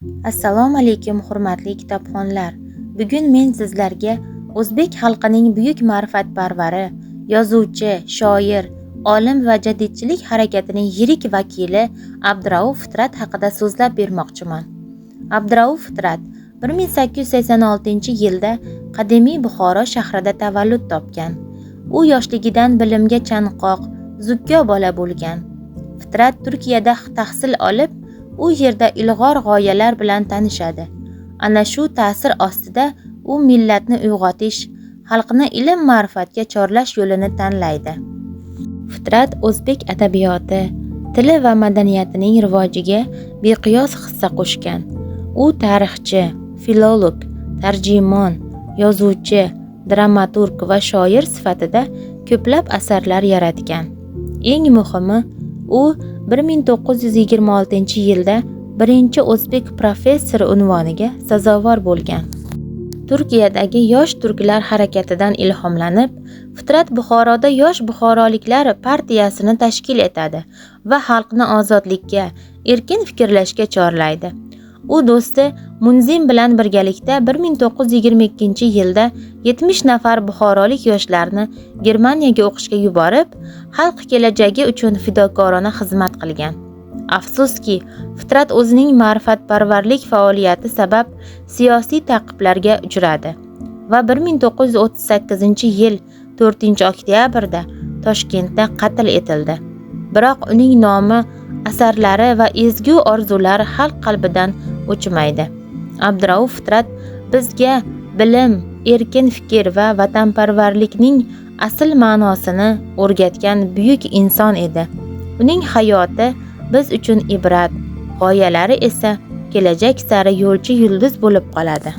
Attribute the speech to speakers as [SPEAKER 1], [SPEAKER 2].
[SPEAKER 1] Assalomu alaykum, hurmatli kitobxonlar. Bugun men sizlarga o'zbek xalqining buyuk ma'rifatparvari, yozuvchi, shoir, olim va jadidchilik harakatining yirik vakili Abdurauf Fitrat haqida so'zlab bermoqchiman. Abdurauf Fitrat 1886-yilda qadimiy Buxoro shahrida tavallud topgan. U yoshligidan bilimga chanqoq, zukko bola bo'lgan. Fitrat Turkiyada tahsil olib, u yerda ilg'or g'oyalar bilan tanishadi. Ana shu ta'sir ostida u millatni uyg'otish, xalqni ilm ma'rifatga chorlash yo'lini tanlaydi. Fitrat o'zbek adabiyoti, tili va madaniyatining rivojiga beqiyos hissa qo'shgan. U tarixchi, filolog, tarjimon, yozuvchi, dramaturg va shoir sifatida ko'plab asarlar yaratgan. Eng muhimi, u 1926-yilda birinchi o'zbek professori unvoniga sazovor bo'lgan. Turkiyadagi Yosh turklar harakatidan ilhomlanib, Fitrat Buxoroda Yosh buxoroliklar partiyasini tashkil etadi va xalqni ozodlikka, erkin fikrlashga chorlaydi. U do'sti Munzim bilan birgalikda 1922-yilda 70 nafar buxorolik yoshlarni Germaniyaga o'qishga yuborib, xalq kelajagi uchun fidokorona xizmat qilgan. Afsuski, Fitrat o'zining ma'rifatparvarlik faoliyati sabab siyosiy ta'qiblarga uchradi va 1938-yil 4-oktyabrda Toshkentda qatl etildi. Biroq uning nomi, asarlari va ezgu orzulari xalq qalbidan o'chmaydi. Abdurauf Fitrat bizga bilim, erkin fikr va vatanparvarlikning asl ma'nosini o'rgatgan buyuk inson edi. Uning hayoti biz uchun ibrat, g'oyalari esa kelajak sari yo'lchi yulduz bo'lib qoladi.